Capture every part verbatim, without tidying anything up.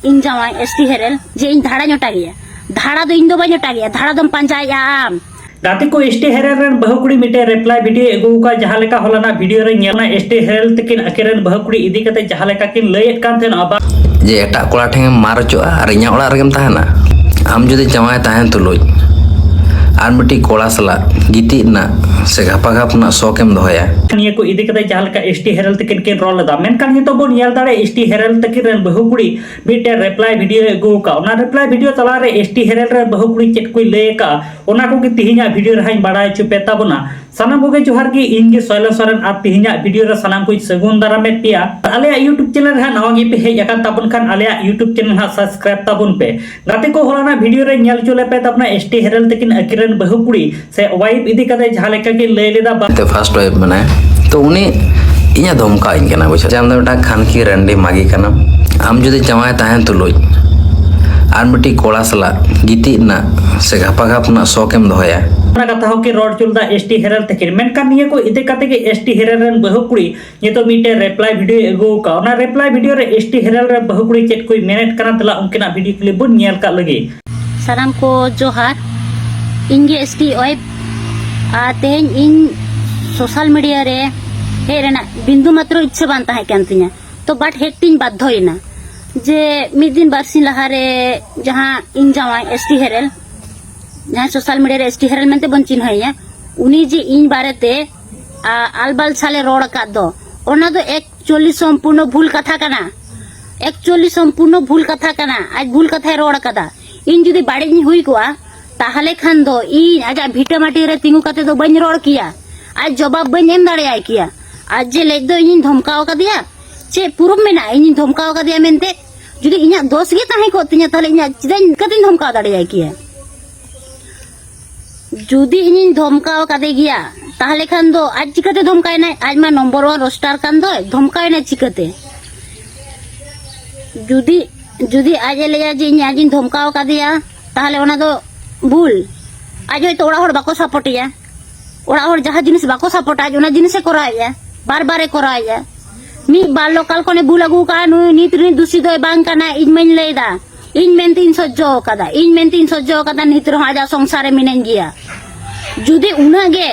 ᱤᱧ ᱡᱟᱶᱟᱭ S T ᱦᱮᱨᱮᱞ ᱡᱮ ᱤᱧ ᱫᱷᱟᱲᱟᱧ ᱚᱴᱟᱜᱮᱭᱟ᱾ ᱫᱷᱟᱲᱟ ᱫᱚ ᱤᱧ ᱫᱚ ᱵᱟᱹᱧ ᱚᱴᱟᱜᱮᱭᱟ, ᱫᱷᱟᱲᱟ ᱫᱚᱢ ᱯᱟᱸᱡᱟᱭᱮᱫᱼᱟ ᱟᱢ᱾ ᱜᱟᱛᱮ ᱠᱚ, ᱮᱥ ᱴᱤ ᱦᱮᱨᱮᱞ ᱨᱮᱱ ᱵᱟᱹᱦᱩ ᱠᱩᱲᱤ ᱢᱤᱫᱴᱮᱱ ᱨᱤᱯᱞᱟᱭ ᱵᱷᱤᱰᱤᱭᱳ ᱟᱹᱜᱩ ᱟᱠᱟᱫ, ᱡᱟᱦᱟᱸ ᱞᱮᱠᱟ ᱦᱚᱞᱟᱱᱟᱜ ᱵᱷᱤᱰᱤᱭᱳ ᱨᱮ ᱧᱮᱞ ᱮᱱᱟ, ᱮᱥ ᱴᱤ ᱦᱮᱨᱮᱞ ᱛᱟᱹᱠᱤᱱ ᱟᱹᱠᱤᱱ ᱨᱮᱱ ᱵᱟᱹᱦᱩ ᱠᱩᱲᱤ ᱤᱫᱤ ᱠᱟᱛᱮ ᱡᱟᱦᱟᱸ ᱞᱮᱠᱟ ᱠᱤᱱ ᱞᱟᱹᱭᱮᱫ ᱠᱟᱱ ᱛᱟᱦᱮᱱᱟ, ᱵᱟ- ᱡᱮ ᱮᱴᱟᱜ ᱠᱚᱲᱟ ᱴᱷᱮᱱ ᱮᱢ ᱢᱟᱨ ᱦᱚᱪᱚᱜᱼᱟ ᱟᱨ ᱤᱧᱟᱹᱜ ᱚᱲᱟᱜ ᱨᱮᱜᱮᱢ ᱛᱟᱦᱮᱱᱟ? ᱟᱢ ᱡᱩᱫᱤ ᱡᱟᱶᱟᱭ ᱛᱟᱦᱮᱱ ᱛᱩᱞᱩᱡ ᱟᱨ ᱢᱤᱫᱴᱤᱡ ᱠᱚᱲᱟ ᱥᱟᱞᱟᱜ ᱜᱤᱛᱤᱡ ᱨᱮᱱᱟᱜ ᱥᱮ ᱜᱷᱟᱯᱟ ᱜᱷᱟᱯ ᱨᱮᱱᱟᱜ ᱥᱚᱠ ᱮᱢ ᱫᱚᱦᱚᱭᱟ᱾ ᱱᱤᱭᱟᱹ ᱠᱚ ᱤᱫᱤ ᱠᱟᱛᱮ ᱡᱟᱦᱟᱸ ᱞᱮᱠᱟ ᱮᱥ ᱴᱤ ᱦᱮᱨᱮᱞ ᱛᱟᱹᱠᱤᱱ ᱠᱤᱱ ᱨᱚᱲ ᱞᱮᱫᱟ, ᱢᱮᱱᱠᱷᱟᱱ ᱱᱤᱛᱚᱜ ᱵᱚᱱ ᱧᱮᱞ ᱫᱟᱲᱮᱭᱟᱜᱼᱟ, ᱮᱥ ᱴᱤ ᱦᱮᱨᱮᱞ ᱛᱟᱹᱠᱤᱱ ᱨᱮᱱ ᱵᱟᱹᱦᱩ ᱠᱩᱲᱤ ᱢᱤᱫᱴᱮᱱ ᱨᱤᱯᱞᱟᱭ ᱵᱷᱤᱰᱤᱭᱳᱭ ᱟᱹᱜᱩ ᱟᱠᱟᱫ᱾ ᱚᱱᱟ ᱨᱤᱯᱞᱟᱭ ᱵᱷᱤᱰᱤᱭᱳ ᱛᱟᱞᱟᱨᱮ ᱮᱥ ᱴᱤ ᱦᱮᱨᱮᱞ ᱨᱮᱱ ᱵᱟᱹᱦᱩ ᱠᱩᱲᱤ ᱪᱮᱫ ᱠᱚᱭ ᱞᱟᱹᱭ ᱟᱠᱟᱫᱼᱟ, ᱚᱱᱟ ᱠᱚᱜᱮ ᱛᱤᱦᱤᱧᱟᱜ ᱵᱷᱤᱰᱤᱭᱳ ᱨᱮᱦᱟᱸᱧ ᱵᱟᱲᱟᱭ ᱦᱚᱪᱚ ᱯᱮ ᱛᱟᱵᱚᱱᱟ᱾ ᱥᱟᱱᱟᱢ ᱠᱚᱜᱮ ᱡᱚᱦᱟᱨ ᱜᱮ, ᱤᱧ ᱜᱮ ᱥᱚᱭᱞᱚ ᱥᱚᱨᱮᱱ, ᱟᱨ ᱛᱤᱦᱤᱧᱟᱜ ᱵᱷᱤᱰᱤᱭᱳ ᱨᱮ ᱥᱟᱱᱟᱢ ᱠᱚᱧ ᱥᱟᱹᱜᱩᱱ ᱫᱟᱨᱟᱢᱮᱫ ᱯᱮᱭᱟ᱾ ᱟᱞᱮᱭᱟᱜ YouTube ᱪᱮᱱᱮᱞ ᱨᱮ ᱦᱟᱸᱜ ᱱᱟᱣᱟ ᱜᱮᱯᱮ ᱦᱮᱡ ᱟᱠᱟᱱ ᱛᱟᱵᱚᱱ ᱠᱷᱟᱱ, ᱟᱞᱮᱭᱟᱜ YouTube ᱪᱮᱱᱮᱞ ᱦᱟᱸᱜ ᱥᱟᱵᱥᱠᱨᱟᱭᱤᱵ ᱛᱟᱵᱚᱱ ᱯᱮ᱾ ᱜᱟᱛᱮ ᱠᱚ, ᱦᱚᱞᱟᱱᱟᱜ ᱵᱷᱤᱰᱤᱭᱳ ᱨᱮ ᱧᱮᱞ ᱦᱚᱪᱚ ᱞᱮᱯᱮ ᱛᱟᱵᱚᱱᱟ ᱮᱥ ᱴᱤ ᱦᱮᱨᱮᱞ ᱛᱟᱹᱠᱤᱱ ᱟᱹᱠᱤᱱ ᱨᱮᱱ ᱵᱟᱹᱦᱩ ᱠᱩᱲᱤ ᱥᱮ ᱣᱟᱭᱤᱯ ᱤᱫᱤ ᱠᱟᱛᱮ ᱡᱟᱦᱟᱸ ᱞᱮᱠᱟ ᱠᱤᱱ ᱞᱟᱹᱭ ᱞᱮᱫᱟ, ᱵᱟ- ᱛᱮ ᱯᱷᱟᱨᱥᱴ ᱣᱟᱭᱤᱯ ᱢᱮᱱᱟᱭᱟ, ᱛᱚ ᱩᱱᱤ ᱤᱧᱮ ᱫᱷᱚᱢᱠᱟᱣᱤᱧ ᱠᱟᱱᱟ, ᱵᱩᱡᱷᱟᱹᱣ᱾ ᱟᱢ ᱫᱚ ᱢᱤᱫᱴᱟᱝ ᱠᱷᱟᱱᱠᱤ ᱨᱟᱱᱰᱤ ᱢᱟᱜᱤ ᱠᱟᱱᱟᱢ, ᱟᱢ ᱡᱩᱫᱤ ᱡᱟᱶᱟᱭ ᱛᱟᱦᱮᱱ ᱛᱩᱞᱩᱡ ᱟᱨ ᱢᱤᱫᱴᱤᱡ ᱠᱚᱲᱟ ᱥᱟᱞᱟᱜ ᱜᱤᱛᱤᱡ ᱨᱮᱱᱟᱜ ᱥᱮ ᱜᱷᱟᱯᱟ ᱜᱷᱟᱯ ᱨᱮᱱᱟᱜ ᱥᱚᱠ ᱮᱢ ᱫᱚᱦᱚᱭᱟ᱾ ᱚᱱᱟ ᱠᱟᱛᱷᱟ ᱦᱚᱸᱠᱤᱱ ᱨᱚᱲ ᱦᱚᱪᱚ ᱞᱮᱫᱟ ᱮᱥ ᱴᱤ ᱦᱮᱨᱮᱞ ᱛᱟᱹᱠᱤᱱ, ᱢᱮᱱᱠᱷᱟᱱ ᱱᱤᱭᱟᱹ ᱠᱚ ᱤᱫᱤ ᱠᱟᱛᱮ ᱜᱮ ᱮᱥ ᱴᱤ ᱦᱮᱨᱮᱞ ᱨᱮᱱ ᱵᱟᱹᱦᱩ ᱠᱩᱲᱤ ᱱᱤᱛᱚᱜ ᱢᱤᱫᱴᱮᱱ ᱨᱤᱯᱞᱟᱭ ᱵᱷᱤᱰᱤᱭᱳᱭ ᱟᱹᱜᱩ ᱟᱠᱟᱫ᱾ ᱚᱱᱟ ᱨᱤᱯᱞᱟᱭ ᱵᱷᱤᱰᱤᱭᱳ ᱨᱮ ᱮᱥ ᱴᱤ ᱦᱮᱨᱮᱞ ᱨᱮᱱ ᱵᱟᱹᱦᱩ ᱠᱩᱲᱤ ᱪᱮᱫ ᱠᱚᱭ ᱢᱮᱱᱮᱫ ᱠᱟᱱᱟ, ᱛᱮᱞᱟ ᱩᱱᱠᱤᱱᱟᱜ ᱵᱷᱤᱰᱤᱭᱳ ᱠᱞᱤᱯ ᱵᱚᱱ ᱧᱮᱞ ᱠᱟᱜ ᱞᱮᱜᱮ᱾ ᱥᱟᱱᱟᱢ ᱠᱚ ᱡᱚᱦᱟᱨ᱾ ᱤᱧ ᱜᱮ ᱮᱥ ᱴᱤ ᱣᱟᱭᱤᱯ᱾ ᱟᱨ ᱛᱮᱦᱮᱧ ᱤᱧ ᱥᱳᱥᱟᱞ ᱢᱤᱰᱤᱭᱟ ᱨᱮ ᱦᱮᱡ ᱨᱮᱱᱟᱜ ᱵᱤᱱᱫᱩ ᱢᱟᱛᱨᱚ ᱤᱪᱪᱷᱟᱹ ᱵᱟᱝ ᱛᱟᱦᱮᱸ ᱠᱟᱱ ᱛᱤᱧᱟᱹ, ᱛᱚ ᱵᱟᱴ ᱦᱮᱡ ᱛᱤᱧ ᱵᱟᱫᱽᱫᱷᱚᱭᱮᱱᱟ᱾ ᱡᱮ ᱢᱤᱫ ᱫᱤᱱ ᱵᱟᱨᱥᱤᱧ ᱞᱟᱦᱟᱨᱮ ᱡᱟᱦᱟᱸ ᱤᱧ ᱡᱟᱶᱟᱭ ᱮᱥ ᱴᱤ ᱦᱮᱨᱮᱞ, ᱡᱟᱦᱟᱸᱭ ᱥᱳᱥᱟᱞ ᱢᱤᱰᱤᱭᱟ ᱨᱮ ᱮᱥ ᱴᱤ ᱦᱮᱨᱮᱞ ᱢᱮᱱᱛᱮ ᱵᱚᱱ ᱪᱤᱱᱦᱟᱹᱭᱮᱭᱟ, ᱩᱱᱤ ᱡᱮ ᱤᱧ ᱵᱟᱨᱮᱛᱮ ᱟ, ᱟᱞᱵᱟᱞ ᱪᱷᱟᱞᱮ ᱨᱚᱲ ᱟᱠᱟᱫ ᱫᱚ, ᱚᱱᱟ ᱫᱚ ᱮᱠᱪᱩᱭᱮᱞᱤ ᱥᱚᱢᱯᱩᱨᱱᱚ ᱵᱷᱩᱞ ᱠᱟᱛᱷᱟ ᱠᱟᱱᱟ᱾ ᱮᱠᱪᱩᱭᱮᱞᱤ ᱥᱚᱢᱯᱩᱨᱱᱚ ᱵᱷᱩᱞ ᱠᱟᱛᱷᱟ ᱠᱟᱱᱟ᱾ ᱟᱡ ᱵᱷᱩᱞ ᱠᱟᱛᱷᱟᱭ ᱨᱚᱲ ᱟᱠᱟᱫᱟ᱾ ᱤᱧ ᱡᱩᱫᱤ ᱵᱟᱹᱲᱤᱡ ᱤᱧ ᱦᱩᱭ ᱠᱚᱜᱼᱟ, ᱛᱟᱦᱚᱞᱮ ᱠᱷᱟᱱ ᱫᱚ ᱤᱧ ᱟᱡᱟᱜ ᱵᱷᱤᱴᱟᱹ ᱢᱟᱹᱴᱤ ᱨᱮ ᱛᱤᱸᱜᱩ ᱠᱟᱛᱮ ᱫᱚ ᱵᱟᱹᱧ ᱨᱚᱲ ᱠᱮᱭᱟ᱾ ᱟᱡ ᱡᱚᱵᱟᱵ ᱵᱟᱹᱧ ᱮᱢ ᱫᱟᱲᱮᱭᱟᱭ ᱠᱮᱭᱟ᱾ ᱟᱡ ᱡᱮ ᱞᱟᱹᱭ ᱫᱚ ᱤᱧᱤᱧ ᱫᱷᱚᱢᱠᱟᱣ ᱟᱠᱟᱫᱮᱭᱟ, ᱪᱮᱫ ᱯᱩᱨᱩᱵ ᱢᱮᱱᱟᱜᱼᱟ ᱤᱧᱤᱧ ᱫᱷᱚᱢᱠᱟᱣ ᱟᱠᱟᱫᱮᱭᱟ ᱢᱮᱱᱛᱮ? ᱡᱩᱫᱤ ᱤᱧᱟᱹᱜ ᱫᱳᱥ ᱜᱮ ᱛᱟᱦᱮᱸ ᱠᱚᱜ ᱛᱤᱧᱟ, ᱛᱟᱦᱚᱞᱮ ᱤᱧᱟᱹᱜ ᱪᱮᱫᱟᱜ ᱤᱧ, ᱪᱤᱠᱟᱹᱛᱤᱧ ᱫᱷᱚᱢᱠᱟᱣ ᱫᱟᱲᱮᱭᱟᱭ ᱠᱮᱭᱟ? ᱡᱩᱫᱤ ᱤᱧᱤᱧ ᱫᱷᱚᱢᱠᱟᱣ ᱠᱟᱫᱮ ᱜᱮᱭᱟ, ᱛᱟᱦᱚᱞᱮ ᱠᱷᱟᱱ ᱫᱚ ᱟᱡ ᱪᱤᱠᱟᱹᱛᱮ ᱫᱷᱚᱢᱠᱟᱭᱱᱟᱭ? ᱟᱡ ᱢᱟ ᱱᱚᱢᱵᱚᱨ ᱳᱣᱟᱱ ᱨᱳᱥᱴᱟᱨ ᱠᱟᱱ ᱫᱚᱭ, ᱫᱷᱚᱢᱠᱟᱭᱱᱟᱭ ᱪᱤᱠᱟᱹᱛᱮ? ᱡᱩᱫᱤ, ᱡᱩᱫᱤ ᱟᱡ ᱮ ᱞᱟᱹᱭᱟ ᱡᱮ ᱤᱧ ᱟᱡᱤᱧ ᱫᱷᱚᱢᱠᱟᱣ ᱠᱟᱫᱮᱭᱟ, ᱛᱟᱦᱚᱞᱮ ᱚᱱᱟ ᱫᱚ ᱵᱷᱩᱞ᱾ ᱟᱡ ᱦᱚᱭᱛᱳ ᱚᱲᱟᱜ ᱦᱚᱲ ᱵᱟᱠᱚ ᱥᱟᱯᱳᱨᱴᱮᱭᱟ, ᱚᱲᱟᱜ ᱦᱚᱲ ᱡᱟᱦᱟᱸ ᱡᱤᱱᱤᱥ ᱵᱟᱠᱚ ᱥᱟᱯᱳᱨᱴᱟ, ᱟᱡ ᱚᱱᱟ ᱡᱤᱱᱤᱥᱮ ᱠᱚᱨᱟᱣᱮᱫᱼᱟ, ᱵᱟᱨ ᱵᱟᱨᱮ ᱠᱚᱨᱟᱣᱮᱫᱼᱟ᱾ ᱢᱤᱫ ᱵᱟᱨ ᱞᱳᱠᱟᱞ ᱠᱷᱚᱱᱮ ᱵᱷᱩᱞ ᱟᱹᱜᱩ ᱠᱟᱜᱼᱟ, ᱱᱩᱭ ᱱᱤᱛ ᱨᱤᱱᱤᱡ ᱫᱩᱥᱤ ᱫᱚᱭ ᱵᱟᱝ ᱠᱟᱱᱟ, ᱤᱧ ᱢᱟᱧ ᱞᱟᱹᱭ ᱫᱟ, ᱤᱧ ᱢᱮᱱᱛᱮᱧ ᱥᱚᱡᱡᱚ ᱟᱠᱟᱫᱟ, ᱤᱧ ᱢᱮᱱᱛᱮᱧ ᱥᱚᱡᱡᱚ ᱟᱠᱟᱫᱟ, ᱱᱤᱛ ᱨᱮᱦᱚᱸ ᱟᱡᱟᱜ ᱥᱚᱝᱥᱟᱨ ᱨᱮ ᱢᱤᱱᱟᱹᱧ ᱜᱮᱭᱟ᱾ ᱡᱩᱫᱤ ᱩᱱᱟᱹᱜ ᱜᱮ,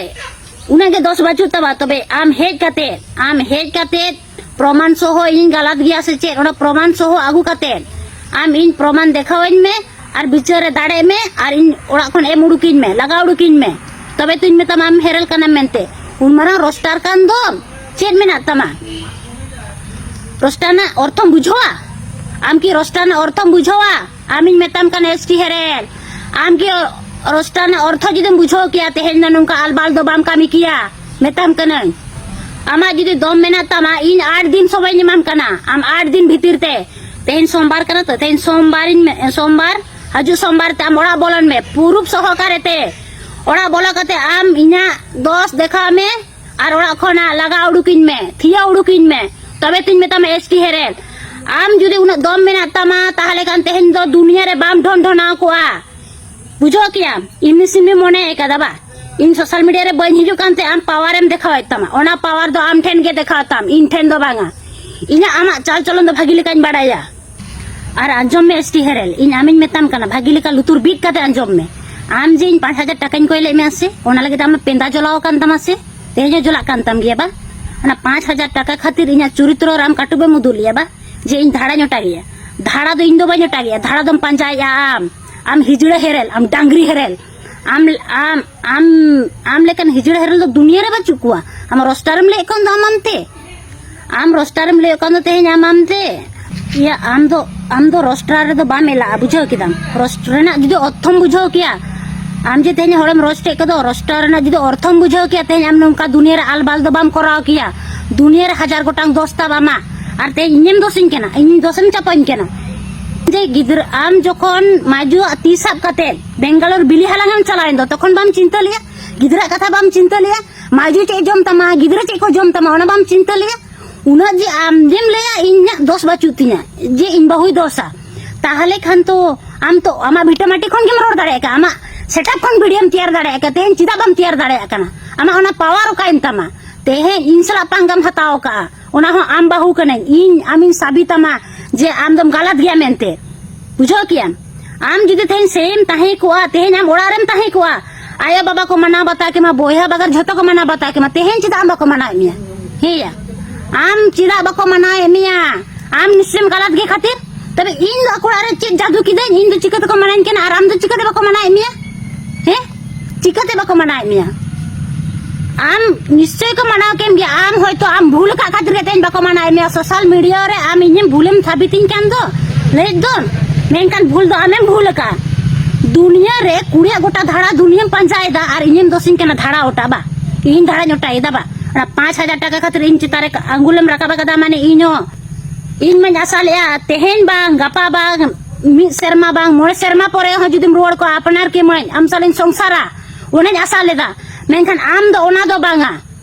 ᱩᱱᱟᱹᱜ ᱜᱮ ᱫᱚᱥ ᱵᱟᱹᱪᱩᱜ ᱛᱟᱢᱟ, ᱛᱚᱵᱮ ᱟᱢ ᱦᱮᱡ ᱠᱟᱛᱮ, ᱟᱢ ᱦᱮᱡ ᱠᱟᱛᱮ ᱯᱨᱚᱢᱟᱱ ᱥᱚᱦᱚ ᱤᱧ ᱜᱟᱞᱟᱛ ᱜᱮᱭᱟ ᱥᱮ ᱪᱮᱫ, ᱚᱱᱟ ᱯᱨᱚᱢᱟᱱ ᱥᱚᱦᱚ ᱟᱹᱜᱩ ᱠᱟᱛᱮ ᱟᱢ ᱤᱧ ᱯᱨᱚᱢᱟᱱ ᱫᱮᱠᱷᱟᱣᱟᱹᱧ ᱢᱮ, ᱟᱨ ᱵᱤᱪᱟᱹᱨ ᱨᱮ ᱫᱟᱲᱮᱜ ᱢᱮ, ᱟᱨ ᱤᱧ ᱚᱲᱟᱜ ᱠᱷᱚᱱ ᱮᱢ ᱩᱰᱩᱠᱤᱧ ᱢᱮ, ᱞᱟᱜᱟ ᱩᱰᱩᱠᱤᱧ ᱢᱮ, ᱛᱚᱵᱮ ᱛᱚᱧ ᱢᱮᱛᱟᱢᱟ ᱟᱢ ᱦᱮᱨᱮᱞ ᱠᱟᱱᱟᱢ ᱢᱮᱱᱛᱮ᱾ ᱩᱱ ᱢᱟᱨᱟᱝ ᱨᱳᱥᱴᱟᱨ ᱠᱟᱱ ᱫᱚᱢ, ᱪᱮᱫ ᱢᱮᱱᱟᱜ ᱛᱟᱢᱟ? ᱨᱳᱥᱴᱟᱨ ᱨᱮᱱᱟᱜ ᱚᱨᱛᱷᱚᱢ ᱵᱩᱡᱷᱟᱹᱣᱟ? ᱟᱢ ᱠᱤ ᱨᱳᱥᱴᱟᱨ ᱨᱮᱱᱟᱜ ᱚᱨᱛᱷᱚᱢ ᱵᱩᱡᱷᱟᱹᱣᱟ? ᱟᱢᱤᱧ ᱢᱮᱛᱟᱢ ᱠᱟᱱᱟ ᱮᱥ ᱴᱤ ᱦᱮᱨᱮᱞ, ᱟᱢ ᱠᱤ ᱨᱳᱥᱴᱟᱨ ᱨᱮᱱᱟᱜ ᱚᱨᱛᱷᱚ ᱡᱩᱫᱤᱢ ᱵᱩᱡᱷᱟᱹᱣ ᱠᱮᱭᱟ, ᱛᱮᱦᱮᱧ ᱫᱚ ᱱᱚᱝᱠᱟ ᱟᱞᱵᱟᱞ ᱫᱚ ᱵᱟᱢ ᱠᱟᱹᱢᱤ ᱠᱮᱭᱟ, ᱢᱮᱛᱟᱢ ᱠᱟᱹᱱᱟᱹᱧ᱾ ᱟᱢᱟᱜ ᱡᱩᱫᱤ ᱫᱚᱢ ᱢᱮᱱᱟᱜ ᱛᱟᱢᱟ, ᱤᱧ ᱟᱴ ᱫᱤᱱ ᱥᱚᱢᱚᱭᱤᱧ ᱮᱢᱟᱢ ᱠᱟᱱᱟ, ᱟᱢ ᱟᱴ ᱫᱤᱱ ᱵᱷᱤᱛᱤᱨ ᱛᱮ, ᱛᱮᱦᱮᱧ ᱥᱳᱢᱵᱟᱨ ᱠᱟᱱᱟ ᱛᱚ, ᱛᱮᱦᱮᱧ ᱥᱳᱢᱵᱟᱨᱤᱧ ᱢᱮ-, ᱥᱳᱢᱵᱟᱨ, ᱦᱤᱡᱩᱜ ᱥᱳᱢᱵᱟᱨ ᱛᱮ ᱟᱢ ᱚᱲᱟᱜ ᱵᱚᱞᱚᱱ ᱢᱮ, ᱯᱩᱨᱩᱯ ᱥᱚᱦᱚᱠᱟᱨᱮ ᱛᱮ᱾ ᱚᱲᱟᱜ ᱵᱚᱞᱚ ᱠᱟᱛᱮ ᱟᱢ ᱤᱧᱟᱹᱜ ᱫᱚᱥ ᱫᱮᱠᱷᱟᱣ ᱢᱮ, ᱟᱨ ᱚᱲᱟᱜ ᱠᱷᱚᱱᱟᱜ ᱞᱟᱜᱟ ᱩᱰᱩᱠᱤᱧ ᱢᱮ, ᱛᱷᱤᱭᱟᱹ ᱩᱰᱩᱠᱤᱧ ᱢᱮ, ᱛᱚᱵᱮ ᱛᱚᱧ ᱢᱮᱛᱟᱢᱟ ᱮᱥ ᱴᱤ ᱦᱮᱨᱮᱞ᱾ ᱟᱢ ᱡᱩᱫᱤ ᱩᱱᱟᱹᱜ ᱫᱚᱢ ᱢᱮᱱᱟᱜ ᱛᱟᱢᱟ, ᱛᱟᱦᱚᱞᱮ ᱠᱷᱟᱱ ᱛᱮᱦᱮᱧ ᱫᱚ ᱫᱩᱱᱤᱭᱟᱹ ᱨᱮ ᱵᱟᱢ ᱰᱷᱚᱱ ᱰᱷᱚᱱᱟᱣ ᱠᱚᱜᱼᱟ᱾ ᱵᱩᱡᱷᱟᱹᱣ ᱠᱮᱭᱟᱢ, ᱮᱢᱱᱤ ᱥᱮᱢᱱᱤ ᱢᱚᱱᱮ ᱠᱟᱫᱟ ᱵᱟ? ᱤᱧ ᱥᱳᱥᱟᱞ ᱢᱤᱰᱤᱭᱟ ᱨᱮ ᱵᱟᱹᱧ ᱦᱤᱡᱩᱜ ᱠᱟᱱᱛᱮ ᱟᱢ ᱯᱟᱣᱟᱨᱮᱢ ᱫᱮᱠᱷᱟᱣᱮᱫ ᱛᱟᱢᱟ᱾ ᱚᱱᱟ ᱯᱟᱣᱟᱨ ᱫᱚ ᱟᱢ ᱴᱷᱮᱱ ᱜᱮ ᱫᱮᱠᱷᱟᱣ ᱛᱟᱢ, ᱤᱧ ᱴᱷᱮᱱ ᱫᱚ ᱵᱟᱝᱟ᱾ ᱤᱧᱟᱹᱜ ᱟᱢᱟᱜ ᱪᱟᱞ ᱪᱚᱞᱚᱱ ᱫᱚ ᱵᱷᱟᱹᱜᱤ ᱞᱮᱠᱟᱧ ᱵᱟᱲᱟᱭᱟ᱾ ᱟᱨ ᱟᱸᱡᱚᱢ ᱢᱮ ᱮᱥ ᱴᱤ ᱦᱮᱨᱮᱞ, ᱤᱧ ᱟᱢᱤᱧ ᱢᱮᱛᱟᱢ ᱠᱟᱱᱟ, ᱵᱷᱟᱹᱜᱤ ᱞᱮᱠᱟ ᱞᱩᱛᱩᱨ ᱵᱤᱫ ᱠᱟᱛᱮ ᱟᱸᱡᱚᱢ ᱢᱮ᱾ ᱟᱢ ᱡᱮ ᱤᱧ ᱯᱟᱸᱪ ᱦᱟᱡᱟᱨ ᱴᱟᱠᱟᱧ ᱠᱚᱭ ᱞᱮᱫ ᱢᱮᱭᱟ ᱥᱮ, ᱚᱱᱟ ᱞᱟᱹᱜᱤᱫ ᱟᱢᱟᱜ ᱯᱮᱸᱫᱟ ᱡᱚᱞᱟᱣ ᱟᱠᱟᱱ ᱛᱟᱢᱟ ᱥᱮ? ᱛᱮᱦᱮᱧ ᱦᱚᱸ ᱡᱚᱞᱟᱜ ᱠᱟᱱ ᱛᱟᱢ ᱜᱮᱭᱟ ᱵᱟ? ᱚᱱᱟ ᱯᱟᱸᱪ ᱦᱟᱡᱟᱨ ᱴᱟᱠᱟ ᱠᱷᱟᱹᱛᱤᱨ ᱤᱧᱟᱹᱜ ᱪᱚᱨᱤᱛᱨᱚ ᱨᱮ ᱟᱢ ᱠᱟᱹᱴᱩᱵ ᱮᱢ ᱩᱫᱩᱜ ᱞᱮᱭᱟ ᱵᱟ? ᱡᱮ ᱤᱧ ᱫᱷᱟᱲᱟᱧ ᱚᱴᱟᱜᱮᱭᱟ᱾ ᱫᱷᱟᱲᱟ ᱫᱚ ᱤᱧ ᱫᱚ ᱵᱟᱹᱧ ᱚᱴᱟᱜᱮᱭᱟ, ᱫᱷᱟᱲᱟ ᱫᱚᱢ ᱯᱟᱸᱡᱟᱭᱮᱫᱼᱟ ᱟᱢ᱾ ᱟᱢ ᱦᱤᱡᱲᱟᱹ ᱦᱮᱨᱮᱞ, ᱟᱢ ᱰᱟᱝᱨᱤ ᱦᱮᱨᱮᱞ, ᱟᱢ, ᱟᱢ, ᱟᱢ, ᱟᱢ ᱞᱮᱠᱟᱱ ᱦᱤᱡᱲᱟᱹ ᱦᱮᱨᱮᱞ ᱫᱚ ᱫᱩᱱᱤᱭᱟᱹ ᱨᱮ ᱵᱟᱹᱪᱩᱜ ᱠᱚᱣᱟ᱾ ᱟᱢ ᱨᱳᱥᱴᱟᱨᱮᱢ ᱞᱟᱹᱭᱮᱫ ᱠᱷᱟᱱ ᱫᱚ ᱟᱢ ᱟᱢ ᱛᱮ᱾ ᱟᱢ ᱨᱳᱥᱴᱟᱨᱮᱢ ᱞᱟᱹᱭᱮᱫ ᱠᱷᱟᱱ ᱫᱚ ᱛᱮᱦᱮᱧ ᱟᱢ ᱟᱢ ᱛᱮ᱾ ᱤᱭᱟᱹ, ᱟᱢ ᱫᱚ, ᱟᱢ ᱫᱚ ᱨᱳᱥᱴᱟᱨ ᱨᱮᱫᱚ ᱵᱟᱢ ᱮᱞᱟᱜᱼᱟ, ᱵᱩᱡᱷᱟᱹᱣ ᱠᱮᱫᱟᱢ? ᱨᱳᱥᱴ ᱨᱮᱱᱟᱜ ᱡᱩᱫᱤ ᱚᱨᱛᱷᱚᱢ ᱵᱩᱡᱷᱟᱹᱣ ᱠᱮᱭᱟ, ᱟᱢ ᱡᱮ ᱛᱮᱦᱮᱧ ᱦᱚᱲᱮᱢ ᱨᱳᱥᱴ ᱮᱫ ᱠᱚᱫᱚ, ᱨᱳᱥᱴᱟᱨ ᱨᱮᱱᱟᱜ ᱡᱩᱫᱤ ᱚᱨᱛᱷᱚᱢ ᱵᱩᱡᱷᱟᱹᱣ ᱠᱮᱭᱟ, ᱛᱮᱦᱮᱧ ᱟᱢ ᱱᱚᱝᱠᱟ ᱫᱩᱱᱤᱭᱟᱹ ᱨᱮ ᱟᱞᱵᱟᱞ ᱫᱚ ᱵᱟᱢ ᱠᱚᱨᱟᱣ ᱠᱮᱭᱟ᱾ ᱫᱩᱱᱤᱭᱟᱹ ᱨᱮ ᱦᱟᱡᱟᱨ ᱜᱚᱴᱟᱝ ᱫᱳᱥ ᱛᱟᱵ ᱟᱢᱟᱜ, ᱟᱨ ᱛᱮᱦᱮᱧ ᱤᱧᱮᱢ ᱫᱳᱥᱤᱧ ᱠᱟᱱᱟ, ᱤᱧ ᱫᱳᱥᱮᱢ ᱪᱟᱯᱟᱧ ᱠᱟᱱᱟ᱾ ᱡᱮ ᱜᱤᱫᱽᱨᱟᱹ, ᱟᱢ ᱡᱚᱠᱷᱚᱱ ᱢᱟᱡᱩᱣᱟᱜ ᱛᱤ ᱥᱟᱵ ᱠᱟᱛᱮ ᱵᱮᱝᱜᱟᱞᱳᱨ ᱵᱤᱞᱤ ᱦᱟᱞᱟᱝ ᱮᱢ ᱪᱟᱞᱟᱣᱮᱱ ᱫᱚ, ᱛᱚᱠᱷᱚᱱ ᱵᱟᱢ ᱪᱤᱱᱛᱟᱹ ᱞᱮᱭᱟ? ᱜᱤᱫᱽᱨᱟᱹ ᱠᱟᱛᱷᱟ ᱵᱟᱢ ᱪᱤᱱᱛᱟᱹ ᱞᱮᱭᱟ? ᱢᱟᱡᱩ ᱪᱮᱫ ᱡᱚᱢ ᱛᱟᱢᱟ, ᱜᱤᱫᱽᱨᱟᱹ ᱪᱮᱫ ᱠᱚ ᱡᱚᱢ ᱛᱟᱢᱟ, ᱚᱱᱟ ᱵᱟᱢ ᱪᱤᱱᱛᱟᱹ ᱞᱮᱭᱟ? ᱩᱱᱟᱹᱜ ᱡᱮ ᱟᱢ ᱡᱮᱢ ᱞᱟᱹᱭᱟ ᱤᱧᱟᱹᱜ ᱫᱳᱥ ᱵᱟᱹᱪᱩᱜ ᱛᱤᱧᱟ, ᱡᱮ ᱤᱧ ᱵᱟᱹᱦᱩᱭ ᱫᱳᱥᱟ, ᱛᱟᱦᱞᱮ ᱠᱷᱟᱱ ᱛᱚ ᱟᱢ ᱛᱚ ᱟᱢᱟᱜ ᱵᱷᱤᱴᱟᱹᱢᱟᱴᱤ ᱠᱷᱚᱱ ᱜᱮᱢ ᱨᱚᱲ ᱫᱟᱲᱮᱭᱟᱜ ᱠᱟᱱᱟ, ᱟᱢᱟᱜ ᱥᱮᱴᱟᱯ ᱠᱷᱚᱱ ᱵᱷᱤᱰᱤᱭᱳᱢ ᱛᱮᱭᱟᱨ ᱫᱟᱲᱮᱭᱟᱜ ᱠᱟᱱᱟ᱾ ᱛᱮᱦᱮᱧ ᱪᱮᱫᱟᱜ ᱵᱟᱢ ᱛᱮᱭᱟᱨ ᱫᱟᱲᱮᱭᱟᱜ ᱠᱟᱱᱟ? ᱟᱢᱟᱜ ᱚᱱᱟ ᱯᱟᱣᱟᱨ ᱚᱠᱟᱭᱮᱱ ᱛᱟᱢᱟ? ᱛᱮᱦᱮᱧ ᱤᱧ ᱥᱟᱞᱟᱜ ᱯᱟᱝᱜᱟᱢ ᱦᱟᱛᱟᱣ ᱠᱟᱜᱼᱟ, ᱚᱱᱟ ᱦᱚᱸ ᱟᱢ ᱵᱟᱹᱦᱩ ᱠᱟᱹᱱᱟᱹᱧ, ᱤᱧ ᱟᱢᱤᱧ ᱥᱟᱵᱤᱛᱟᱢᱟ ᱡᱮ ᱟᱢ ᱫᱚᱢ ᱜᱟᱞᱟᱛ ᱜᱮᱭᱟ ᱢᱮᱱᱛᱮ᱾ ᱵᱩᱡᱷᱟᱹᱣ ᱠᱮᱭᱟᱢ? ᱟᱢ ᱡᱩᱫᱤ ᱛᱮᱦᱮᱧ ᱥᱮᱭᱮᱢ ᱛᱟᱦᱮᱸ ᱠᱚᱜᱼᱟ, ᱛᱮᱦᱮᱧ ᱟᱢ ᱚᱲᱟᱜ ᱨᱮᱢ ᱛᱟᱦᱮᱸ ᱠᱚᱜᱼᱟ, ᱟᱭᱳ ᱵᱟᱵᱟ ᱠᱚ ᱢᱟᱱᱟᱣ ᱵᱟᱛᱟᱣ ᱠᱮᱢᱟ, ᱵᱚᱭᱦᱟ ᱵᱟᱜᱟᱨ ᱡᱷᱚᱛᱚ ᱠᱚ ᱢᱟᱱᱟᱣ ᱵᱟᱛᱟᱣ ᱠᱮᱢᱟ, ᱛᱮᱦᱮᱧ ᱪᱮᱫᱟᱜ ᱟᱢ ᱵᱟᱠᱚ ᱢᱟᱱᱟᱣᱮᱫ ᱢᱮᱭᱟ? ᱦᱮᱸᱭᱟ, ᱟᱢ ᱪᱮᱫᱟᱜ ᱵᱟᱠᱚ ᱢᱟᱱᱟᱣᱮᱫ ᱢᱮᱭᱟ? ᱟᱢ ᱱᱤᱥᱪᱚᱭᱮᱢ ᱜᱟᱞᱟᱛ ᱜᱮ ᱠᱷᱟᱹᱛᱤᱨ᱾ ᱛᱚᱵᱮ ᱤᱧ ᱫᱚ ᱟᱠᱚ ᱚᱲᱟᱜ ᱨᱮ ᱪᱮᱫ ᱡᱟᱫᱩ ᱠᱤᱫᱟᱹᱧ? ᱤᱧ ᱫᱚ ᱪᱤᱠᱟᱹ ᱛᱮᱠᱚ ᱢᱟᱱᱟᱧ ᱠᱟᱱᱟ ᱟᱨ ᱟᱢ ᱫᱚ ᱪᱤᱠᱟᱹ ᱛᱮ ᱵᱟᱠᱚ ᱢᱟᱱᱟᱣᱮᱫ ᱢᱮᱭᱟ? ᱦᱮᱸ, ᱪᱤᱠᱟᱹ ᱛᱮ ᱵᱟᱠᱚ ᱢᱟᱱᱟᱣᱮᱫ ᱢᱮᱭᱟ? ᱟᱢ ᱱᱤᱥᱪᱚᱭ ᱠᱚ ᱢᱟᱱᱟᱣ ᱠᱮᱢ ᱜᱮᱭᱟ᱾ ᱟᱢ ᱦᱚᱭᱛᱚ ᱟᱢ ᱵᱷᱩᱞ ᱟᱠᱟᱫ ᱠᱷᱟᱹᱛᱤᱨ ᱜᱮ ᱛᱮᱦᱮᱧ ᱵᱟᱠᱚ ᱢᱟᱱᱟᱣᱮᱫ ᱢᱮᱭᱟ᱾ ᱥᱳᱥᱟᱞ ᱢᱤᱰᱤᱭᱟ ᱨᱮ ᱟᱢ ᱤᱧᱮᱢ ᱵᱷᱩᱞᱮᱢ ᱥᱟᱵᱤᱛᱤᱧ ᱠᱟᱱ ᱫᱚ, ᱞᱟᱹᱭᱮᱫ ᱫᱚᱢ, ᱢᱮᱱᱠᱷᱟᱱ ᱵᱷᱩᱞ ᱫᱚ ᱟᱢᱮᱢ ᱵᱷᱩᱞ ᱟᱠᱟᱫ᱾ ᱫᱩᱱᱤᱭᱟᱹ ᱨᱮ ᱠᱩᱲᱤᱭᱟᱜ ᱜᱚᱴᱟ ᱫᱷᱟᱲᱟ ᱫᱩᱱᱤᱭᱟᱹᱢ ᱯᱟᱸᱡᱟᱭᱮᱫᱟ ᱟᱨ ᱤᱧᱮᱢ ᱫᱚᱥᱤᱧ ᱠᱟᱱᱟ ᱫᱷᱟᱲᱟ ᱚᱴᱟ ᱵᱟ? ᱤᱧ ᱫᱷᱟᱲᱟᱧ ᱚᱴᱟᱭᱮᱫᱟ ᱵᱟ? ᱚᱱᱟ ᱯᱟᱸᱪ ᱦᱟᱡᱟᱨ ᱴᱟᱠᱟ ᱠᱷᱟᱹᱛᱤᱨ ᱤᱧ ᱪᱮᱛᱟᱱ ᱨᱮ ᱟᱝᱜᱩᱞᱮᱢ ᱨᱟᱠᱟᱵ ᱟᱠᱟᱫᱟ, ᱢᱟᱱᱮ ᱤᱧ ᱦᱚᱸ, ᱤᱧ ᱢᱟᱧ ᱟᱥᱟ ᱞᱮᱜᱼᱟ ᱛᱮᱦᱮᱧ ᱵᱟᱝ ᱜᱟᱯᱟ ᱵᱟᱝ ᱢᱤᱫ ᱥᱮᱨᱢᱟ ᱵᱟᱝ ᱢᱚᱬᱮ ᱥᱮᱨᱢᱟ ᱯᱚᱨᱮ ᱦᱚᱸ ᱡᱩᱫᱤᱢ ᱨᱩᱣᱟᱹᱲ ᱠᱚᱜᱼᱟ ᱟᱯᱱᱟᱨ ᱠᱮᱢᱟᱹᱧ, ᱟᱢ ᱥᱟᱞᱟᱧ ᱥᱚᱝᱥᱟᱨᱟ, ᱚᱱᱟᱧ ᱟᱥᱟ ᱞᱮᱫᱟ᱾ ᱢᱮᱱᱠᱷᱟᱱ ᱟᱢ ᱫᱚ ᱚᱱᱟ ᱫᱚ ᱵᱟᱝᱟ,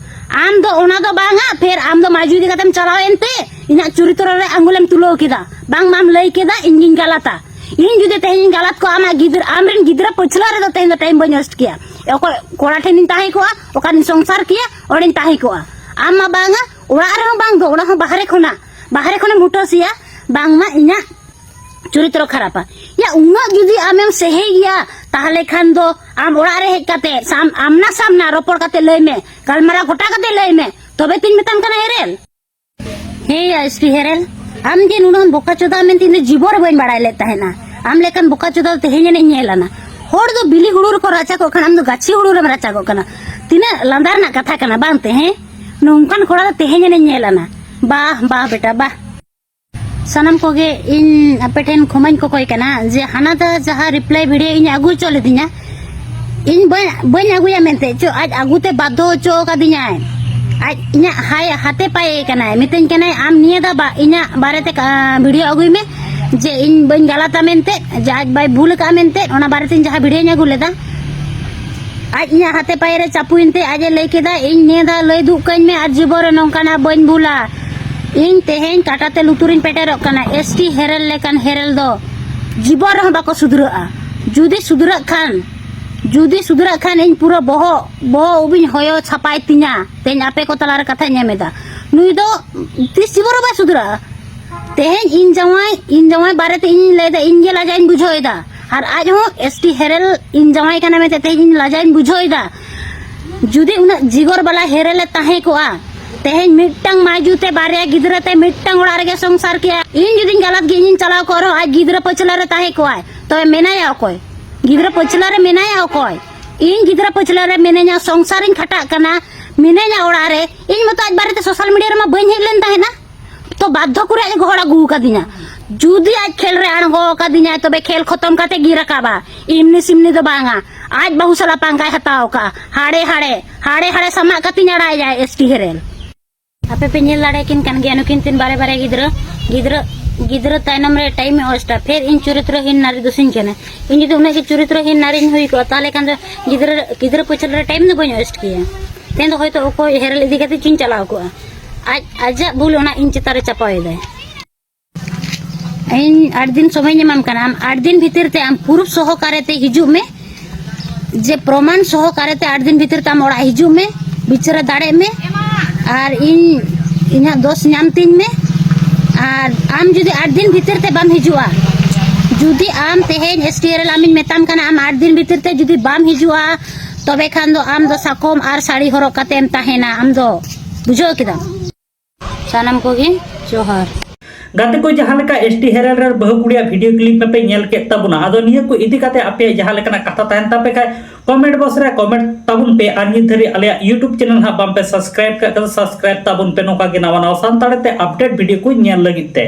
ᱟᱢ ᱫᱚ ᱚᱱᱟ ᱫᱚ ᱵᱟᱝᱟ᱾ ᱯᱷᱮᱨ ᱟᱢ ᱫᱚ ᱢᱟᱹᱭᱡᱩ ᱤᱫᱤ ᱠᱟᱛᱮᱢ ᱪᱟᱞᱟᱣ ᱮᱱᱛᱮ ᱤᱧᱟᱹᱜ ᱪᱚᱨᱤᱛᱨᱚ ᱨᱮ ᱟᱝᱜᱩᱞᱮᱢ ᱛᱩᱞᱟᱹᱣ ᱠᱮᱫᱟ, ᱵᱟᱝ ᱢᱟᱢ ᱞᱟᱹᱭ ᱠᱮᱫᱟ ᱤᱧ ᱜᱤᱧ ᱜᱟᱞᱟᱛᱟ᱾ ᱤᱧ ᱡᱩᱫᱤ ᱛᱮᱦᱮᱧ ᱤᱧ ᱜᱟᱞᱟᱛ ᱠᱚᱜᱼᱟ, ᱟᱢᱟᱜ ᱜᱤᱫᱽᱨᱟᱹ, ᱟᱢᱨᱮᱱ ᱜᱤᱫᱽᱨᱟᱹ ᱯᱟᱹᱪᱷᱞᱟᱹ ᱨᱮᱫᱚ ᱛᱮᱦᱮᱧ ᱫᱚ ᱴᱟᱭᱤᱢ ᱵᱟᱹᱧ ᱳᱭᱮᱥᱴ ᱠᱮᱭᱟ᱾ ᱚᱠᱚᱭ ᱠᱚᱲᱟ ᱴᱷᱮᱱᱤᱧ ᱛᱟᱦᱮᱸ ᱠᱚᱜᱼᱟ, ᱚᱠᱟᱨᱤᱧ ᱥᱚᱝᱥᱟᱨ ᱠᱮᱭᱟ, ᱚᱸᱰᱮᱧ ᱛᱟᱦᱮᱸ ᱠᱚᱜᱼᱟ᱾ ᱟᱢ ᱢᱟ ᱵᱟᱝᱟ, ᱚᱲᱟᱜ ᱨᱮᱦᱚᱸ ᱵᱟᱝ ᱫᱚ, ᱚᱲᱟᱜ ᱦᱚᱸ ᱵᱟᱦᱨᱮ ᱠᱷᱚᱱᱟᱜ, ᱵᱟᱦᱨᱮ ᱠᱷᱚᱱᱮᱢ ᱦᱩᱴᱟᱹᱥᱤᱭᱟ, ᱵᱟᱝᱢᱟ ᱤᱧᱟᱹᱜ ᱪᱚᱨᱤᱛᱨᱚ ᱠᱷᱟᱨᱟᱯᱟ᱾ ᱭᱟ, ᱩᱱᱟᱹᱜ ᱡᱩᱫᱤ ᱟᱢᱮᱢ ᱥᱮᱦᱮ ᱜᱮᱭᱟ, ᱛᱟᱦᱞᱮ ᱠᱷᱟᱱ ᱫᱚ ᱟᱢ ᱚᱲᱟᱜ ᱨᱮ ᱦᱮᱡ ᱠᱟᱛᱮ ᱥᱟᱢ-, ᱟᱢᱱᱟ ᱥᱟᱢᱱᱟ ᱨᱚᱯᱚᱲ ᱠᱟᱛᱮ ᱞᱟᱹᱭ ᱢᱮ, ᱜᱟᱞᱢᱟᱨᱟᱣ ᱜᱚᱴᱟ ᱠᱟᱛᱮ ᱞᱟᱹᱭ ᱢᱮ, ᱛᱚᱵᱮ ᱛᱤᱧ ᱢᱮᱛᱟᱢ ᱠᱟᱱᱟ ᱮᱨᱮᱞ᱾ ᱦᱮᱸ ᱭᱟ ᱮᱥ ᱴᱤ ᱦᱮᱨᱮᱞ, ᱟᱢ ᱡᱮ ᱱᱩᱱᱟᱹᱜ ᱮᱢ ᱵᱚᱠᱟ ᱪᱚᱫᱟ ᱢᱮᱱᱛᱮ ᱤᱧ ᱫᱚ ᱡᱤᱵᱚᱱ ᱨᱮ ᱵᱟᱹᱧ ᱵᱟᱲᱟᱭ ᱞᱮᱫ ᱛᱟᱦᱮᱱᱟ᱾ ᱟᱢ ᱞᱮᱠᱟᱱ ᱵᱚᱠᱟ ᱪᱚᱫᱟ ᱫᱚ ᱛᱮᱦᱮᱧ ᱟᱹᱱᱤᱡ ᱤᱧ ᱧᱮᱞ ᱟᱱᱟ᱾ ᱦᱚᱲ ᱫᱚ ᱵᱤᱞᱤ ᱦᱩᱲᱩ ᱨᱮᱠᱚ ᱨᱟᱪᱟ ᱠᱚᱜ ᱠᱷᱟᱱ ᱟᱢ ᱫᱚ ᱜᱟᱹᱪᱷᱤ ᱦᱩᱲᱩ ᱨᱮᱢ ᱨᱟᱪᱟ ᱠᱚᱜ ᱠᱟᱱᱟ᱾ ᱛᱤᱱᱟᱹᱜ ᱞᱟᱸᱫᱟ ᱨᱮᱱᱟᱜ ᱠᱟᱛᱷᱟ ᱠᱟᱱᱟ ᱵᱟᱝ ᱛᱮ, ᱦᱮᱸ? ᱱᱚᱝᱠᱟᱱ ᱠᱚᱲᱟ ᱫᱚ ᱛᱮᱦᱮᱧ ᱟᱹᱱᱤᱡ ᱤᱧ ᱧᱮᱞ ᱟᱱᱟ᱾ ᱵᱟᱦ, ᱵᱟᱦ ᱵᱮᱴᱟ, ᱵᱟᱦ᱾ ᱥᱟᱱᱟᱢ ᱠᱚᱜᱮ ᱤᱧ ᱟᱯᱮ ᱴᱷᱮᱱ ᱠᱷᱚᱢᱟᱧ ᱠᱚᱠᱚᱭ ᱠᱟᱱᱟ ᱡᱮ ᱦᱟᱱᱟ ᱫᱷᱟᱣ ᱡᱟᱦᱟᱸ ᱨᱤᱯᱞᱟᱭ ᱵᱷᱤᱰᱤᱭᱳ ᱤᱧ ᱟᱹᱜᱩ ᱦᱚᱪᱚ ᱞᱮᱫᱤᱧᱟ, ᱤᱧ ᱵᱟᱹᱧ, ᱵᱟᱹᱧ ᱟᱹᱜᱩᱭᱟ ᱢᱮᱱᱛᱮ ᱪᱚ, ᱟᱡ ᱟᱹᱜᱩᱛᱮ ᱵᱟᱫᱽᱫᱷᱚ ᱦᱚᱪᱚ ᱟᱠᱟᱫᱤᱧᱟᱭ᱾ ᱟᱡ ᱤᱧᱟᱹᱜ ᱦᱟᱭ ᱦᱟᱛᱮ ᱯᱟᱭᱮ ᱠᱟᱱᱟᱭ, ᱢᱤᱛᱟᱹᱧ ᱠᱟᱱᱟᱭ, "ᱟᱢ ᱱᱤᱭᱟᱹ ᱫᱷᱟᱣ ᱵᱟ-, ᱤᱧᱟᱹᱜ ᱵᱟᱨᱮᱛᱮ ᱠᱟ-, ᱵᱷᱤᱰᱤᱭᱳ ᱟᱹᱜᱩᱭ ᱢᱮ ᱡᱮ ᱤᱧ ᱵᱟᱹᱧ ᱜᱟᱞᱟᱛᱟ ᱢᱮᱱᱛᱮ, ᱡᱮ ᱟᱡ ᱵᱟᱭ ᱵᱷᱩᱞ ᱟᱠᱟᱫᱼᱟ ᱢᱮᱱᱛᱮ, ᱚᱱᱟ ᱵᱟᱨᱮᱛᱮ ᱤᱧ ᱡᱟᱦᱟᱸ ᱵᱷᱤᱰᱤᱭᱳᱧ ᱟᱹᱜᱩ ᱞᱮᱫᱟ, ᱟᱡ ᱤᱧᱟᱹᱜ ᱦᱟᱛᱮ ᱯᱟᱭᱮ ᱨᱮ ᱪᱟᱯᱩᱭᱮᱱ ᱛᱮ ᱟᱡ ᱮ ᱞᱟᱹᱭ ᱠᱮᱫᱟ, 'ᱤᱧ ᱱᱤᱭᱟᱹ ᱫᱷᱟᱣ ᱞᱟᱹᱭ ᱫᱩᱜ ᱠᱟᱹᱧ ᱢᱮ ᱟᱨ ᱡᱤᱵᱚᱱ ᱨᱮ ᱱᱚᱝᱠᱟᱱᱟᱜ ᱵᱟᱹᱧ ᱵᱷᱩᱞᱟ᱾ ᱤᱧ ᱛᱮᱦᱮᱧ ᱠᱟᱴᱟ ᱛᱮ ᱞᱩᱛᱩᱨᱤᱧ ᱯᱮᱴᱮᱨᱚᱜ ᱠᱟᱱᱟ, ᱮᱥ ᱴᱤ ᱦᱮᱨᱮᱞ ᱞᱮᱠᱟᱱ ᱦᱮᱨᱮᱞ ᱫᱚ ᱡᱤᱵᱚᱱ ᱨᱮᱦᱚᱸ ᱵᱟᱠᱚ ᱥᱩᱫᱷᱨᱟᱹᱜᱼᱟ᱾ ᱡᱩᱫᱤ ᱥᱩᱫᱷᱨᱟᱹᱜ ᱠᱷᱟᱱ, ᱡᱩᱫᱤ ᱥᱩᱫᱷᱨᱟᱹᱜ ᱠᱷᱟᱱ ᱤᱧ ᱯᱩᱨᱟᱹ ᱵᱚᱦᱚᱜ, ᱵᱚᱦᱚᱜ ᱩᱵᱤᱧ ᱦᱚᱭᱚ ᱪᱷᱟᱯᱟᱭ ᱛᱤᱧᱟ᱾ ᱛᱮᱦᱮᱧ ᱟᱯᱮ ᱠᱚ ᱛᱟᱞᱟᱨᱮ ᱠᱟᱛᱷᱟᱧ ᱮᱢ ᱮᱫᱟ᱾ ᱱᱩᱭ ᱫᱚ ᱛᱤᱥ ᱡᱤᱵᱚᱱ ᱨᱮ ᱵᱟᱭ ᱥᱩᱫᱷᱨᱟᱹᱜᱼᱟ᱾ ᱛᱮᱦᱮᱧ ᱤᱧ ᱡᱟᱶᱟᱭ, ᱤᱧ ᱡᱟᱶᱟᱭ ᱵᱟᱨᱮᱛᱮ ᱤᱧ ᱞᱟᱹᱭᱫᱟ, ᱤᱧ ᱜᱮ ᱞᱟᱡᱟᱣ ᱤᱧ ᱵᱩᱡᱷᱟᱹᱣ ᱮᱫᱟ᱾ ᱟᱨ ᱟᱡ ᱦᱚᱸ ᱮᱥ ᱴᱤ ᱦᱮᱨᱮᱞ ᱤᱧ ᱡᱟᱶᱟᱭ ᱠᱟᱱᱟ ᱢᱮᱱᱛᱮ ᱛᱮᱦᱮᱧ ᱤᱧ ᱞᱟᱡᱟᱣ ᱤᱧ ᱵᱩᱡᱷᱟᱹᱣ ᱮᱫᱟ᱾ ᱡᱩᱫᱤ ᱩᱱᱟᱹᱜ ᱡᱤᱜᱚᱨ ᱵᱟᱞᱟ ᱦᱮᱨᱮᱞᱮ ᱛᱟᱦᱮᱸ ᱠᱚᱜᱼᱟ, ᱛᱮᱦᱮᱧ ᱢᱤᱫᱴᱟᱝ ᱢᱟᱹᱭᱡᱩ ᱛᱮ ᱵᱟᱨᱭᱟ ᱜᱤᱫᱽᱨᱟᱹ ᱛᱮ ᱢᱤᱫᱴᱟᱝ ᱚᱲᱟᱜ ᱨᱮᱜᱮ ᱥᱚᱝᱥᱟᱨ ᱠᱮᱭᱟ᱾ ᱤᱧ ᱡᱩᱫᱤᱧ ᱜᱟᱞᱟᱛ ᱜᱮ ᱤᱧᱤᱧ ᱪᱟᱞᱟᱣ ᱠᱚᱜ ᱨᱮᱦᱚᱸ, ᱟᱡ ᱜᱤᱫᱽᱨᱟᱹ ᱯᱟᱹᱪᱷᱞᱟᱹ ᱨᱮ ᱛᱟᱦᱮᱸ ᱠᱚᱜᱼᱟᱭ, ᱛᱚᱵᱮ ᱢᱮᱱᱟᱭᱟ ᱚᱠᱚᱭ? ᱜᱤᱫᱽᱨᱟᱹ ᱯᱟᱹᱪᱷᱞᱟᱹ ᱨᱮ ᱢᱮᱱᱟᱭᱟ ᱚᱠᱚᱭ? ᱤᱧ ᱜᱤᱫᱽᱨᱟᱹ ᱯᱟᱹᱪᱷᱞᱟᱹ ᱨᱮ ᱢᱤᱱᱟᱹᱧᱟ, ᱥᱚᱝᱥᱟᱨᱤᱧ ᱠᱷᱟᱴᱟᱜ ᱠᱟᱱᱟ, ᱢᱤᱱᱟᱹᱧᱟ ᱚᱲᱟᱜ ᱨᱮ, ᱤᱧ ᱢᱚᱛᱚ ᱟᱡ ᱵᱟᱨᱮᱛᱮ ᱥᱳᱥᱟᱞ ᱢᱤᱰᱤᱭᱟ ᱨᱮᱢᱟ ᱵᱟᱹᱧ ᱦᱮᱡ ᱞᱮᱱ ᱛᱟᱦᱮᱱᱟ᱾ ᱛᱚ ᱵᱟᱫᱽᱫᱷᱚ ᱠᱚᱨᱮ ᱟᱡ ᱜᱚᱦᱚᱲ ᱟᱹᱜᱩ ᱟᱠᱟᱫᱤᱧᱟ᱾ ᱡᱩᱫᱤ ᱟᱡ ᱠᱷᱮᱞ ᱨᱮ ᱟᱬᱜᱚ ᱟᱠᱟᱫᱤᱧᱟᱭ, ᱛᱚᱵᱮ ᱠᱷᱮᱞ ᱠᱷᱚᱛᱚᱢ ᱠᱟᱛᱮ ᱜᱮ ᱨᱟᱠᱟᱵᱟ, ᱮᱢᱱᱤ ᱥᱤᱢᱱᱤ ᱫᱚ ᱵᱟᱝᱟ᱾ ᱟᱡ ᱵᱟᱹᱦᱩ ᱥᱟᱞᱟᱜ ᱯᱟᱝᱜᱟᱭ ᱦᱟᱛᱟᱣ ᱠᱟᱜᱼᱟ᱾ ᱦᱟᱲᱮ ᱦᱟᱲᱮ, ᱦᱟᱲᱮ ᱦᱟᱲᱮ ᱥᱟᱢᱟᱜ ᱠᱟᱛᱮᱧ ᱟᱲᱟᱭᱮᱭᱟᱭ ᱮᱥ ᱴᱤ ᱦᱮᱨᱮᱞ᱾ ᱟᱯᱮ ᱯᱮ ᱧᱮᱞ ᱫᱟᱲᱮᱭᱟᱠᱤᱱ ᱠᱟᱱ ᱜᱮᱭᱟ, ᱱᱩᱠᱤᱱ ᱛᱤᱱ ᱵᱟᱨᱮ ᱵᱟᱨᱮ ᱜᱤᱫᱽᱨᱟᱹ, ᱜᱤᱫᱽᱨᱟᱹ, ᱜᱤᱫᱽᱨᱟᱹ ᱛᱟᱭᱱᱚᱢ ᱨᱮ ᱴᱟᱭᱤᱢ ᱮ ᱚᱥᱴᱟ, ᱯᱷᱮᱨ ᱤᱧ ᱪᱚᱨᱤᱛᱨᱚ ᱦᱤᱱ ᱱᱟᱨᱤ ᱫᱩᱥᱤᱧ ᱠᱟᱱᱟ᱾ ᱤᱧ ᱡᱩᱫᱤ ᱩᱱᱟᱹᱜ ᱜᱮ ᱪᱚᱨᱤᱛᱨᱚ ᱦᱤᱱ ᱱᱟᱨᱤᱧ ᱦᱩᱭ ᱠᱚᱜᱼᱟ, ᱛᱟᱦᱚᱞᱮ ᱠᱷᱟᱱ ᱫᱚ ᱜᱤᱫᱽᱨᱟᱹ, ᱜᱤᱫᱽᱨᱟᱹ ᱯᱟᱹᱪᱷᱞᱟᱹ ᱨᱮ ᱴᱟᱭᱤᱢ ᱫᱚ ᱵᱟᱹᱧ ᱚᱥᱴ ᱠᱮᱭᱟ᱾ ᱛᱮᱦᱮᱧ ᱫᱚ ᱦᱚᱭᱛᱳ ᱚᱠᱚᱭ ᱦᱮᱨᱮᱞ ᱤᱫᱤ ᱠᱟᱛᱮ ᱪᱚᱧ ᱪᱟᱞᱟᱣ ᱠᱚᱜᱼᱟ᱾ ᱟᱡ ᱟᱡᱟᱜ ᱵᱷᱩᱞ ᱚᱱᱟ ᱤᱧ ᱪᱮᱛᱟᱱ ᱨᱮ ᱪᱟᱯᱟᱣ ᱮᱫᱟᱭ᱾ ᱤᱧ ᱟᱴ ᱫᱤᱱ ᱥᱚᱢᱚᱭᱤᱧ ᱮᱢᱟᱢ ᱠᱟᱱᱟ, ᱟᱢ ᱟᱴ ᱫᱤᱱ ᱵᱷᱤᱛᱤᱨ ᱛᱮ ᱟᱢ ᱯᱨᱩᱯᱷ ᱥᱚᱦᱚᱠᱟᱨᱮ ᱛᱮ ᱦᱤᱡᱩᱜ ᱢᱮ, ᱡᱮ ᱯᱨᱚᱢᱟᱱ ᱥᱚᱦᱚᱠᱟᱨᱮ ᱛᱮ ᱟᱴ ᱫᱤᱱ ᱵᱷᱤᱛᱤᱨ ᱛᱮ ᱟᱢ ᱚᱲᱟᱜ ᱦᱤᱡᱩᱜ ᱢᱮ, ᱵᱤᱪᱟᱹᱨ ᱫᱟᱲᱮᱜ ᱢᱮ, ᱟᱨ ᱤᱧ, ᱤᱧᱟᱹᱜ ᱫᱳᱥ ᱧᱟᱢ ᱛᱤᱧ ᱢᱮ᱾ ᱟᱨ ᱟᱢ ᱡᱩᱫᱤ ᱟᱴ ᱫᱤᱱ ᱵᱷᱤᱛᱤᱨ ᱛᱮ ᱵᱟᱢ ᱦᱤᱡᱩᱜᱼᱟ, ᱡᱩᱫᱤ ᱟᱢ ᱛᱮᱦᱮᱧ ᱮᱥ ᱴᱤ ᱟᱨ ᱮᱞ ᱟᱢᱤᱧ ᱢᱮᱛᱟᱢ ᱠᱟᱱᱟ, ᱟᱢ ᱟᱴ ᱫᱤᱱ ᱵᱷᱤᱛᱤᱨ ᱛᱮ ᱡᱩᱫᱤ ᱵᱟᱢ ᱦᱤᱡᱩᱜᱼᱟ, ᱛᱚᱵᱮ ᱠᱷᱟᱱ ᱫᱚ ᱟᱢ ᱫᱚ ᱥᱟᱠᱚᱢ ᱟᱨ ᱥᱟᱹᱲᱤ ᱦᱚᱨᱚᱜ ᱠᱟᱛᱮᱢ ᱛᱟᱦᱮᱱᱟ᱾ ᱟᱢ ᱫᱚ ᱵᱩᱡᱷᱟᱹᱣ ᱠᱮᱫᱟᱢ? ᱥᱟᱱᱟᱢ ᱠᱚᱜᱮ ᱡᱚᱦᱟᱨ᱾ ᱜᱟᱛᱮ ᱠᱚ, ᱡᱟᱦᱟᱸ ᱞᱮᱠᱟ ᱮᱥ ᱴᱤ ᱦᱮᱨᱮᱞ ᱨᱮᱱ ᱵᱟᱹᱦᱩ ᱠᱩᱲᱤᱭᱟᱜ ᱵᱷᱤᱰᱤᱭᱳ ᱠᱞᱤᱯ ᱢᱟᱯᱮ ᱧᱮᱞ ᱠᱮᱫ ᱛᱟᱵᱚᱱᱟ, ᱟᱫᱚ ᱱᱤᱭᱟᱹ ᱠᱚ ᱤᱫᱤ ᱠᱟᱛᱮ ᱟᱯᱮᱭᱟᱜ ᱡᱟᱦᱟᱸ ᱞᱮᱠᱟᱱᱟᱜ ᱠᱟᱛᱷᱟ ᱛᱟᱦᱮᱱ ᱛᱟᱯᱮ ᱠᱷᱟᱡ ᱠᱚᱢᱮᱱᱴ ᱵᱚᱠᱥ ᱨᱮ ᱠᱚᱢᱮᱱᱴ ᱛᱟᱵᱚᱱ ᱯᱮ, ᱟᱨ ᱱᱤᱛ ᱫᱷᱟᱹᱨᱤᱡ ᱟᱞᱮᱭᱟᱜ YouTube ᱪᱮᱱᱮᱞ ᱦᱟᱸᱜ ᱵᱟᱝ ᱯᱮ ᱥᱟᱵᱥᱠᱨᱟᱭᱤᱵ ᱠᱟᱜ ᱠᱷᱟᱱ ᱥᱟᱵᱥᱠᱨᱟᱭᱤᱵ ᱛᱟᱵᱚᱱ ᱯᱮ, ᱱᱚᱝᱠᱟ ᱜᱮ ᱱᱟᱣᱟ ᱱᱟᱣᱟ ᱥᱟᱱᱛᱟᱲᱤ ᱛᱮ ᱟᱯᱰᱮᱴ ᱵᱷᱤᱰᱤᱭᱳ ᱠᱚ ᱧᱮᱞ ᱞᱟᱹᱜᱤᱫ ᱛᱮ᱾